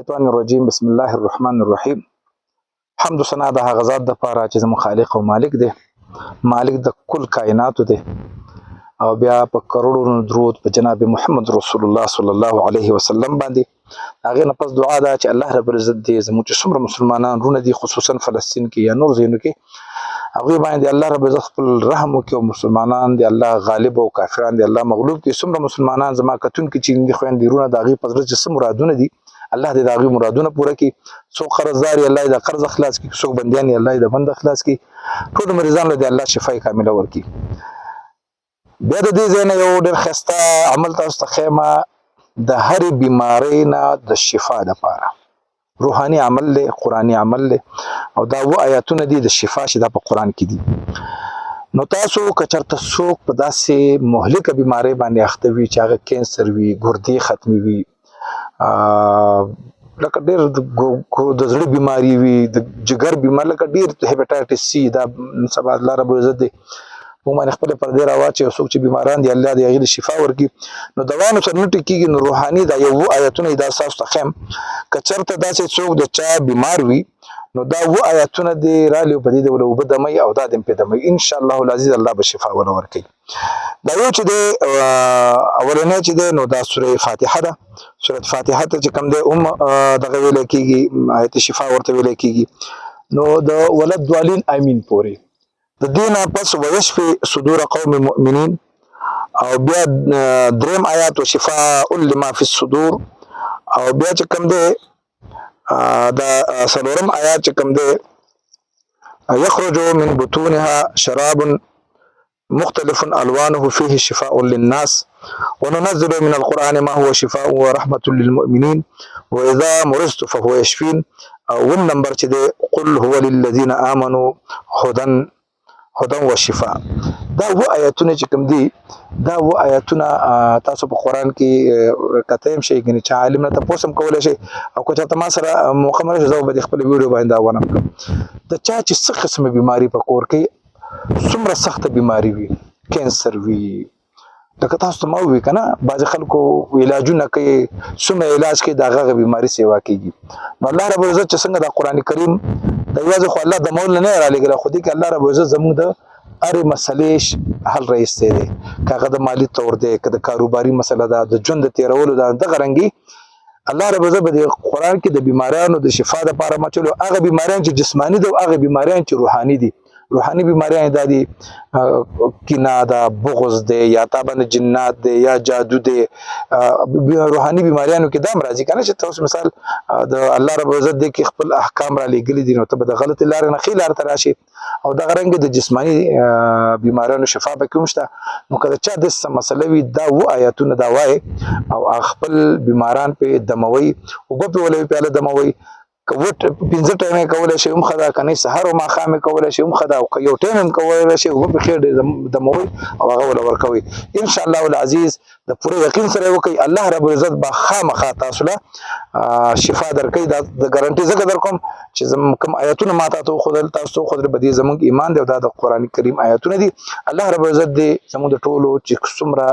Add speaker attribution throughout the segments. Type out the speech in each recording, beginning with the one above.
Speaker 1: الشیطان الرجیم. بسم الله الرحمن الرحیم. حمد و ثنا د هغه ذات د پاره چې زموږ خالق او مالک دی، مالک د کل کائناتو دی. او بیا په کروڑونو درود په جناب محمد رسول الله صلی الله علیه وسلم باندې. هغه نه پس دعا ده چې الله رب العزت دې زموږ چې څومره مسلمانان رونه دي، خصوصا فلسطین کې یا نور ځایونو کې، هغوی باندې الله رب العزت خپل رحم وکړي او مسلمانان دې الله غالب او کافران دې الله مغلوب کړي. څومره مسلمانان زما کتونکي چې دي، خویندې، وروڼه، د هغوی په زړه چې څه مرادونه دي، الله دې د هغوی مرادونه پوره کړي. څوک قرضدار یې، الله دې د قرض خلاص کړي. څوک بندیان یې، الله دې د بند خلاص کړي. ټول مریضان له دې الله شفای کامله ورکړي. بیا د دې ځای نه یو ډېر ښایسته عمل تاسو ته ښیم، د هرې بیمارۍ نه د شفا دپاره روحاني عمل دی، قرآني عمل دی، او دا و آیاتونه دي د شفا چې دا په قرآن کې دي. نو تاسو که چېرته څوک په داسې مهلکه بیمارۍ باندې اخته وي چې هغه کینسر وي، ګردې ختمې وي، لکه ډېر د زړه بیماری وي، د جګر بیماری، لکه ډېر هیپاټایټس سي، دا سبا الله رب العزت دی موږ باندې خپل پردې راواچوي او څوک چې بیماران دي، الله دې هغوی له شفا ورکړي. نو دوانو سره نه ټیک کېږي، نو روحاني دا یو آیتونه دا تاسو ته ښیم. که چېرته داسې څوک د چا بیمار وي، نو دا و آیتونه دې رالي او په دې ډول اوبه دموي او دا دې هم پرې دموي. ان شاء الله العزیز الله به شفا وله ورکوي. دا یو چې دی، اولنی چې دی، نو دا سوره فاتحه ده. سوره فاتحه ته چې کوم دی هم دغه ویل کېږي، آیت شفا ورته ویل کېږي. نو د ولد دوالین امین پورې، د دې نه پس ویشفي صدور قوم مؤمنین، او بیا دریم آیات وشفاء لما فی الصدور، او بیا چې کوم دی د څلورم آیات چې کوم دی یخرج من بطونها شراب مختلف الوانه فيه شفاء للناس وننزل من القرآن ما هو شفاء ورحمة للمؤمنين وإذا مرضت فهو يشفين. او نمبر چې دی قل هو للذين آمنوا هدى هدى وشفاء. دا و آیاتونه چې کوم دي، دا و آیاتونه تاسو په قرآن کې کته هم شئ، ګنې چې عالم نه تاسو هم کولی شئ، او که چېرته ما سره موقع مله شي، زه به د خپل ویډیو باندې دا ونه کړم. د چا چې څه قسمه بیماری په کور کې، څومره سخته بیماری وي، کینسر وي، لکه تاسو ته ما ووی که نه، بعضې خلکو علاجونه کوي، څومره علاج کوي، د هغه بیماری سیوا کېږي. نو الله رب العزت چې څنګه دا قرآن کریم د یوازې خو الله د مول نه رالیږلی، خو دې کې الله رب العزت زموږ د هرې مسلې حل را ایستی دی، که هغه د مالي طور دی، که د کاروباري مسله ده، د ژوند د تېرولو ده. دغه رنګي الله رب العزت په دې قرآن کې د بیماریانو د شفا دپاره مچلو، هغه بیماریان چې جسماني دي او هغه بیماریان چې روحاني دي. روحاني بیماریان دا دي، کینه ده، بغض دی، یا تا باندې جنات دی، یا جادو دی. روحاني بیماریانو کې دا هم راځي که نه چې تاسو مثال د الله رب العزت دی کې خپل احکام را لېږلي دي، نو ته به د غلطې لارې نه ښې لارې ته راشې. او دغه رنګ د جسماني بیماریانو شفا پکې هم شته. نو که د چا داسې څه مسله وي، دا و آیاتونه دا وایي او خپل بیماران پې دموي، اوبه پې ولوي، پیاله دموي. که وټ پنځه ټایمه کولی شي هم ښه ده، که نه سهار او ماښام یې کولی شي هم ښه ده، او که یو ټایم هم کولی شي، اوبه پې ښې دموي او هغه وله ورکوي. ان شاء الله العزیز د پوره یقین سره یې وکړئ، الله رب العزت به خامخا تاسو له شفا درکوي. دا د ګارنټي ځکه درکوم چې زم کوم آیتونه ما تاسو وښودل، تاسو ته وښودل، په دې زموږ ایمان دی او دا د قرآن کریم آیتونه دي. الله رب العزت دې زموږ د ټولو چې څومره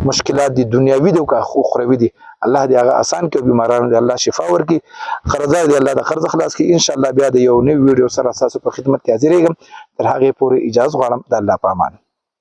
Speaker 1: مشکلات دي، دنیاوي دي او که اخروي دي، الله دې هغه اسان کړي، بیمارانو دې الله شفا ورکړي، قرضدار دې الله د قرض خلاص کړي. ان شاء الله بیا د یو نوي ویډیو سره تاسو په خدمت کې حاضرېږم. تر هغې پورې اجازه غواړم، د الله په امان.